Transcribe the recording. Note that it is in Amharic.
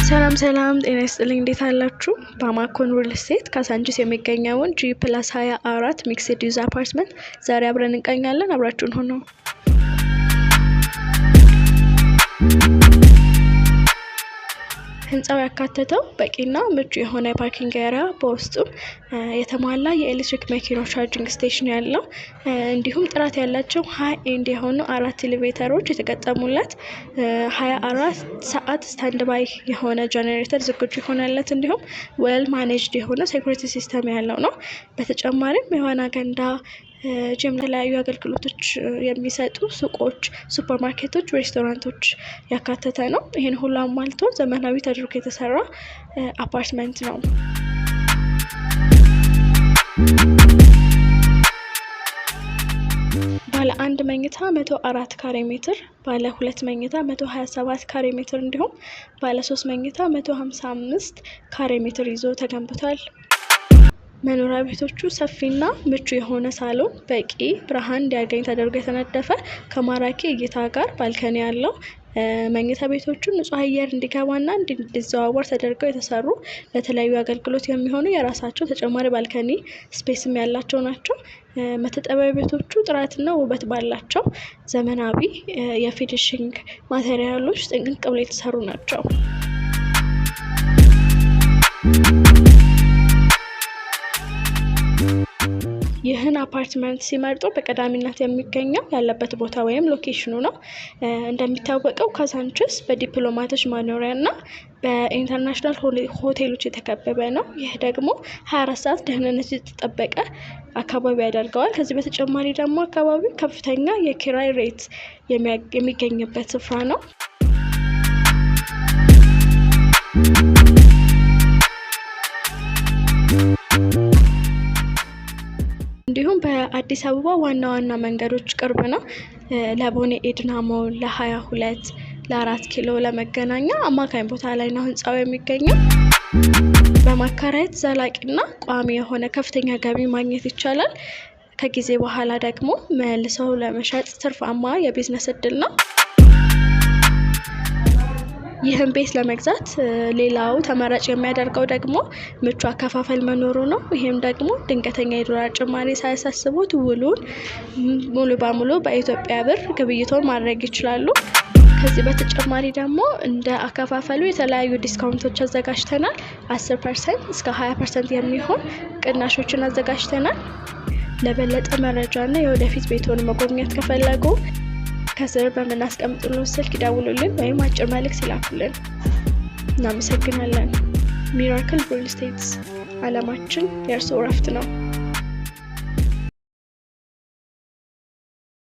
ሰላም ሰላም፣ ጤና ይስጥልኝ። እንዴት አላችሁ? በአማኮን ሪል ስቴት ካሳንቺስ የሚገኘውን G+24 mixed use አፓርትመንት ዛሬ አብረን እንቃኛለን። አብራችሁን ሁኑ። ህንፃው ያካተተው በቂና ምቹ የሆነ የ parking area፣ በውስጡም የተሟላ የኤሌክትሪክ መኪኖች charging station ያለው፣ እንዲሁም ጥራት ያላቸው high end የሆኑ አራት elevator ኦች የተገጠሙለት፣ 24 ሰዓት standby የሆነ ጀኔሬተር ዝግጁ የሆነለት፣ እንዲሁም well managed የሆነ security system ያለው ነው። በተጨማሪም የዋና ገንዳ፣ ጂም፣ የተለያዩ አገልግሎቶች የሚሰጡ ሱቆች፣ ሱፐር ማርኬቶች፣ ሬስቶራንቶች ያካተተ ነው። ይህን ሁሉ አሟልቶ ዘመናዊ ተደርጎ የተሰራ አፓርትመንት ነው። ባለ አንድ መኝታ 104 ካሬ ሜትር፣ ባለ ሁለት መኝታ 127 ካሬ ሜትር እንዲሁም ባለ ሶስት መኝታ 155 ካሬ ሜትር ይዞ ተገንብቷል። መኖሪያ ቤቶቹ ሰፊና ምቹ የሆነ ሳሎን፣ በቂ ብርሃን እንዲያገኝ ተደርጎ የተነደፈ ከማራኪ እይታ ጋር balcony ያለው፣ መኝታ ቤቶቹ ንጹህ አየር እንዲገባና እንዲዘዋወር ተደርገው የተሰሩ፣ ለተለያዩ አገልግሎት የሚሆኑ የራሳቸው ተጨማሪ balcony space ም ያላቸው ናቸው። መታጠቢያ ቤቶቹ ጥራትና ውበት ባላቸው ዘመናዊ የ finishing material ኦች ጥንቅቅ ብለው የተሰሩ ናቸው። ይህን አፓርትመንት ሲመርጡ በቀዳሚነት የሚገኘው ያለበት ቦታ ወይም location ኑ ነው። እንደሚታወቀው ካዛንችስ በዲፕሎማቶች መኖሪያ እና በ international ሆቴሎች የተከበበ ነው። ይህ ደግሞ 24 ሰዓት ደህንነቱ የተጠበቀ አካባቢ ያደርገዋል። ከዚህ በተጨማሪ ደግሞ አካባቢው ከፍተኛ የኪራይ rate የሚገኝበት ስፍራ ነው። እንዲሁም በአዲስ አበባ ዋና ዋና መንገዶች ቅርብ ነው። ለቦሌ ኤድና ሞል፣ ለ22፣ ለ4 ኪሎ፣ ለመገናኛ አማካኝ ቦታ ላይ ነው ህንፃው የሚገኘው። በማከራየት ዘላቂና ቋሚ የሆነ ከፍተኛ ገቢ ማግኘት ይቻላል። ከጊዜ በኋላ ደግሞ መልሰው ለመሸጥ ትርፋማ የቢዝነስ እድል ነው። ይህን ቤት ለመግዛት ሌላው ተመራጭ የሚያደርገው ደግሞ ምቹ አከፋፈል መኖሩ ነው። ይህም ደግሞ ድንገተኛ የዶላር ጭማሪ ሳያሳስቡት ውሉን ሙሉ በሙሉ በኢትዮጵያ ብር ግብይቶን ማድረግ ይችላሉ። ከዚህ በተጨማሪ ደግሞ እንደ አከፋፈሉ የተለያዩ discount ኦች አዘጋጅተናል። 10% እስከ 20% የሚሆን ቅናሾችን አዘጋጅተናል። ለበለጠ መረጃ እና የወደፊት ቤትዎን መጎብኘት ከፈለጉ ከስር በምናስቀምጥልዎት ስልክ ይደውሉልን ወይም አጭር መልእክት ይላኩልን። እናመሰግናለን። ሚራክል ሪል ስቴትስ፣ አላማችን የእርስዎ እረፍት ነው።